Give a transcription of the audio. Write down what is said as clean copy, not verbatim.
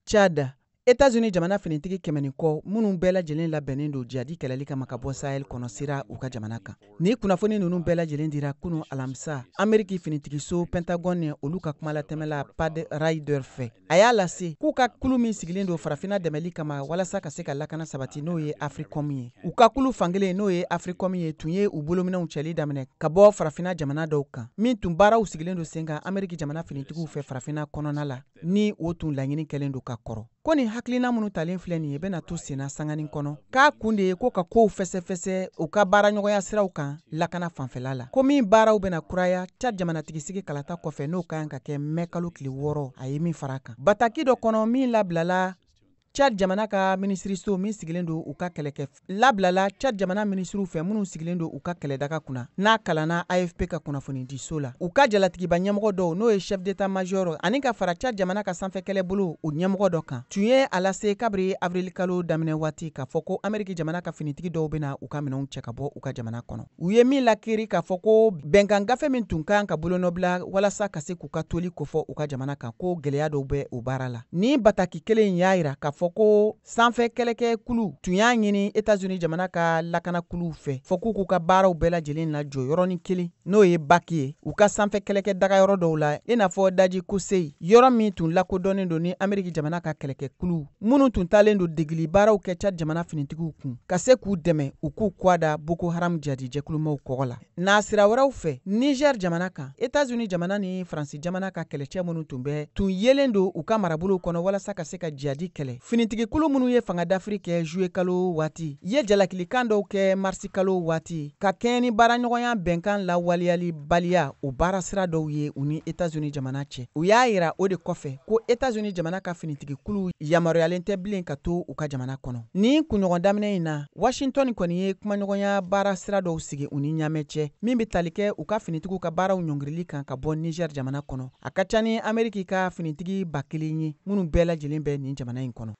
Tchad, Etats-Unis jamana finitigi 100 ni kɔ minnu bɛɛ lajɛlen labɛnnen don jihadi kɛlɛli kama ka bɔ Sahel kɔnɔ sera u ka jamana kan. Ni kunnafoni ninnu bɛɛ lajɛlen dira kunu alamisa Ameriki finitigiso Pentagone olu ka kumalatɛmɛla Pat Ryder fɛ. A y'a lase k'u ka kulu min sigilen don farafinna dɛmɛli kama walasa ka se ka lakana sabati, n'o ye Africom ye, u ka kulu fankelen, n'o ye Africom ye, tun ye u bolominɛw cɛli daminɛ ka bɔ farafinna jamana dɔw kan, min tun baaraw sigilen don sen kan Ameriki jamana finitigiw fɛ farafinna kɔnɔna la, ni o tun laɲini kɛlen don ka kɔrɔ. Ko nin hakilina minnu talen filɛ nin ye bɛna to senna sanganin kɔnɔ, k'a kun de ye ko ka kow fɛsɛfɛsɛ u ka baaraɲɔgɔnya siraw kan lakana fanfɛla la, ko min baaraw bɛna kuraya Tchad jamanatigisigi kalata kɔfɛ, n'o ka kan ka kɛ mɛ kalo tile 6. A ye min fara kan, bataki dɔ kɔnɔ min labilala Tchad jamana ka minisiriso min sigilen don u ka kɛlɛkɛ labilala Tchad jamana minisiriw fɛ minnu sigilen don u ka kɛlɛdaga kunna, n'a kalanna AFP ka kunnafonidiso la, u ka jalatigiba ɲɛmɔgɔ dɔw, n'o ye chef d'état major ani ka fara Tchad jamana ka sanfɛ kɛlɛbolo o ɲɛmɔgɔ dɔ kan, tun ye a lase kabiri avril kalo daminɛ waati k'a fɔ ko Ameriki jamana ka finitigi dɔw bɛna u ka minɛnw cɛ ka bɔ u ka jamana kɔnɔ. U ye min lakiri k'a fɔ ko bɛnkan gafe min tun kan ka bolonɔbila walasa ka se k'u ka toli kofɔ u ka jamana kan, ko gɛlɛya dɔw bɛ o baara la. Ni bataki kelen in y'a yira k'a fɔ ko sanfɛ kɛlɛkɛkulu tun y'a ɲini Etats-Unis jamana ka lakanakuluw fɛ fɔ k'u k'u ka baaraw bɛɛ lajɛlen lajɔ yɔrɔnin kelen, n'o ye baki ye u ka sanfɛ kɛlɛkɛ dagayɔrɔ dɔw la, i n'a fɔ daji Koseyi, yɔrɔ min tun lakodɔnnen don ni Ameriki jamana ka kɛlɛkɛkulu minnu tun taalen don degeli baaraw kɛ Tchad jamana finitigiw kun ka se k'u dɛmɛ u k'u kwada Boko Haram jadi jɛkulumaw kɔgɔ la. N'a sira wɛrɛw fɛ, Niger jamana kan, Etats-Unis jamana ni Faransi jamana ka kɛlɛcɛ minnu tun bɛ tun yelen don u ka marabolow kɔnɔ walasa ka se ka jihadi kɛlɛ, finitigikulu minnu ye fanga dafiri kɛ juillet kalo waati, ye jalakilikan dɔw kɛ marisi kalo waati ka kɛɲɛ ni baaraɲɔgɔnya bɛnkan lawaleyali baliya o baara sira dɔw ye u ni Etats-Unis jamana cɛ. U y'a yira o de kɔfɛ ko Etats-Unis jamana ka finitigikulu yamaruyalen tɛ bilen ka to u ka jamana kɔnɔ. Nin kunɲɔgɔn daminɛ in na, Washington kɔni ye kumaɲɔgɔnya baara sira dɔw sigi u ni Ɲamɛ cɛ min bɛ tali kɛ u ka finitigiw ka baaraw ɲɔngirili kan ka bɔ Niger jamana kɔnɔ. A ka ca ni Ameriki ka finitigi 1000 ye minnu bɛɛ lajɛlen bɛ nin jamana in kɔnɔ.